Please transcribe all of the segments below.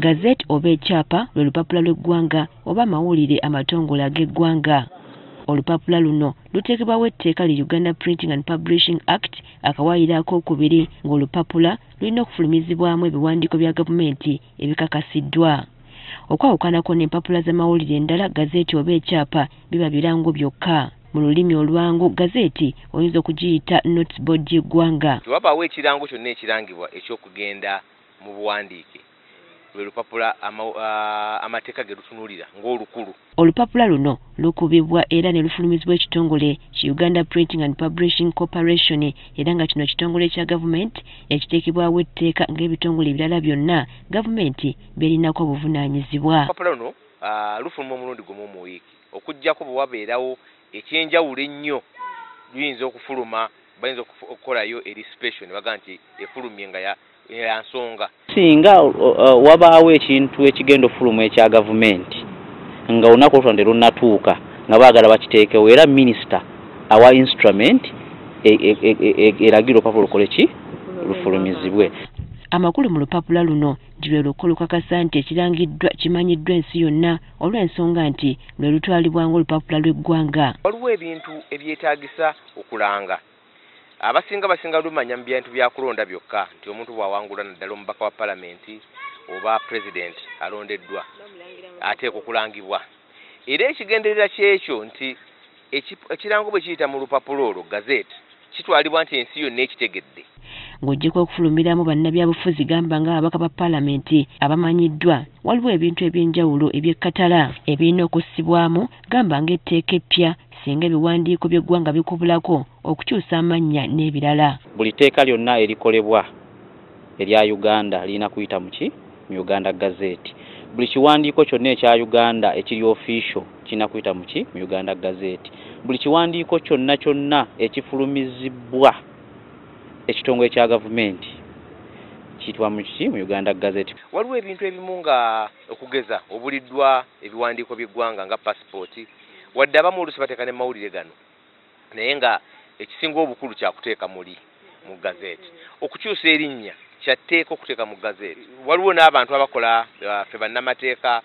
Gazette oba ekyapa lwe lupapula lw'eggwanga oba amawulire amatongole ag'eggwanga. Olupapula luno luteekebwawo etteeka li Uganda Printing and Publishing Act akawaayiro akookubiri, ng'olupapula lulina okufulumizibwamu ebiwandiiko bya gavumenti ebikakasiddwa. Okwawukanako n'empapula z'amawulire endala, gazeti oba ekyapa biba birango byokka. Mu lulimi olwangu, gazeti oyinza okugiyita notice board y'eggwanga. Tewabaawo ekirango kyonna ekirangibwa eky'okugenda mu buwandiike, lwe lupapula amateeka ge lutunuulira ng'olukulu. Olupapula luno lukubibwa era ne lufulumizibwa ekitongole ki Uganda Printing and Publishing Corporation, era nga kino kitongole kya gavumenti ekiteekebwawo etteeka ng'ebitongole ebirala byonna gavumenti byerinako obuvunaanyizibwa. Olupapula luno lufuluma omulundi gumu mu wiiki, okuggyako bwe wabeerawo ekyenjawulo ennyo luyinza okufuluma, bayinza okukolayo eri special ne bagamba nti efulumye nga ya nsonga. Singa wabaawo ekintu ekigenda okufuluma ekya gavumenti nga olunaku olutwa terunnatuuka nga baagala bakiteekewo, era minisita awa instrument eragira olupapula lukole ki, lufulumizibwe. Amakulu mu lupapula luno nti lwe lukko lukakasa nti ekirangiddwa kimanyiddwa ensi yonna, olw'ensonga nti lwe lutwalibwa ng'olupapula lw'eggwanga. Waliwo ebintu ebyetaagisa okulanga. Abasinga basinga lumanya mu bintu bya kulonda byokka, nti omuntu bw'awangula naddala omubaka wa palamenti oba pulezidenti alondeddwa ateekwa okulangibwa. Era ekigenderera kyekyo nti ekirango bwe kiyita mu lupapula olwo gazeti kitwalibwa nti ensi yonna ekitegedde. Ng'oggyeko okufulumiramu bannabyabufuzi gamba ng'ababaka ba paalamenti abamanyiddwa, waliwo ebintu eby'enjawulo eby'ekkatala ebirina okussibwamu, gamba ng'etteeka eppya singa ebiwandiiko by'eggwanga bikubulako, okukyusa amannya n'ebirala. Buli tteeka lyonna erikolebwa erya Uganda lirina kuyita mu ki, mu Uganda Gazette. Buli kiwandiiko kyonna ekya Uganda ekiri official kirina kuyita mu ki, mu Uganda Gazette. Buli kiwandiiko kyonna kyonna ekifulumizibwa ekitongole kya gavumenti kiyitibwa mu ki, mu Uganda Gazette. Waliwo ebintu ebimu nga okugeza obuliddwa ebiwandiiko by'eggwanga nga pasipooti, wadde abamu oluusi bateeka ne mawulire gano, naye nga ekisinga obukulu kyakuteeka muli mu gazeti. Okukyusa erinnya kyatteeka okuteeka mu gazeti. Waliwo n'abantu abakola ffe bannamateeka,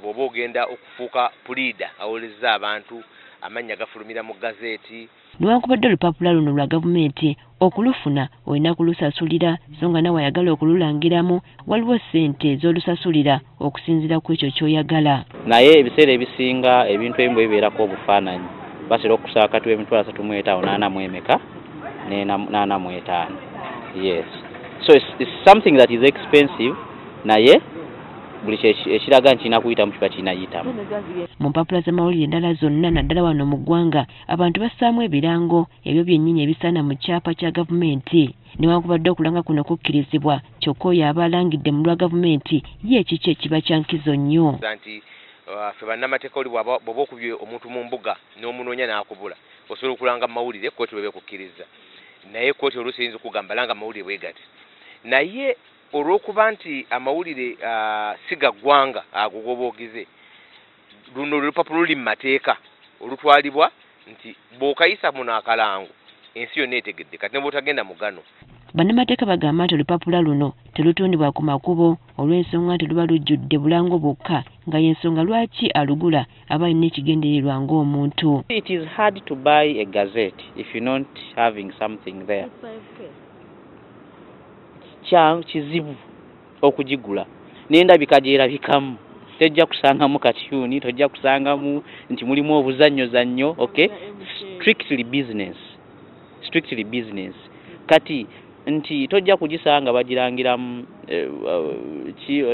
bw'oba ogenda okufuuka puliida awoleza abantu, amannya gafulumira mu gazeti. Newankubadde olupapula luno lwa gavumenti, okulufuna olina kulusasulira, so nga nawe ayagala okululangiramu waliwo ssente z'olusasulira okusinziira ku ekyo ky'oyagala. Naye ebiseera ebisinga ebintu ebimu bwe bibeerako obufaananyi batera okusaba kati w'emitwalo asatu mu etaano n'ana mu emeka n'ana mu etaano. Yes, so it's something that is expensive, naye buli ekiraga nti kirina kuyitamu kiba kirina yitamu. Mu mpapula z'amawulire endala zonna naddala wano mu ggwanga, abantu bassaamu ebirango ebyo byennyini ebisaana mu kyapa kya gavumenti. Newankubadde okulanga kuno kukkirizibwa, kyokka oyo aba alangidde mu lwa gavumenti ye ekiki ekiba kya nkizo nnyo. Nti ffe bannamateeka oli bw'oba okubye omuntu mu mbuga n'omunoonya n'akubula, osobola okulanga mu mawulire kkooti bwe bekukkiriza, naye kkooti oluusi eyinza okugamba langa amawulire bwe gati. Naye olw'okuba nti amawulire si ga ggwanga ago g'oba ogize, luno olupapula luli mu mateeka olutwalibwa nti bw'okayisa muno akalango ensi yonna etegedde, kati ne bw'otagenda mu gano. Bannamateeka bagamba nti olupapula luno telutundibwa ku makubo olw'ensonga nti luba lujjudde bulango bwokka, nga y'ensonga lwaki alugula aba alina ekigendererwa ng'omuntu. It is hard to buy a gazette if you're not having something there. Kizibu okugigula n'endabika gyerabikamu, tojja kusangamu katyuni, tojja kusangamu nti mulimu obuzannyozannyo. Okay, strictly business, strictly business. Kati nti tojja kugisanga bagirangiramu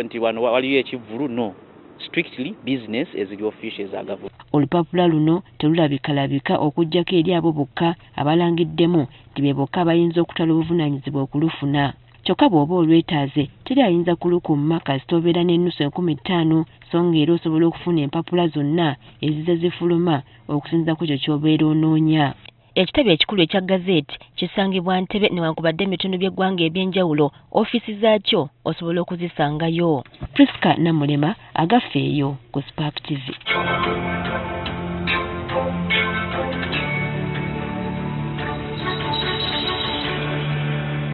nti wano waliyo ekivvulu, no, strictly business eziri official eza gavumenti. Olupapula luno telulabikalabika okuggyako eri abo bokka abalangiddemu nti be bokka abayinza okutwala obuvunaanyizibwa okulufuna. Kyokka bw'oba olwetaaze teri ayinza kulukumma kasita obeera n'ennusu 5000, so ng'era osobola okufuna empapula zonna ezize zifuluma okusinziira ku ekyo ky'obeera onoonya. Ekitebe ekikulu ekya gazeti kisangibwa Ntebe, newankubadde ebitundu by'eggwanga eby'enjawulo ofiisi zaakyo osobola okuzisangayo. Priska Namulema, Agafeeyo ku Spark TV.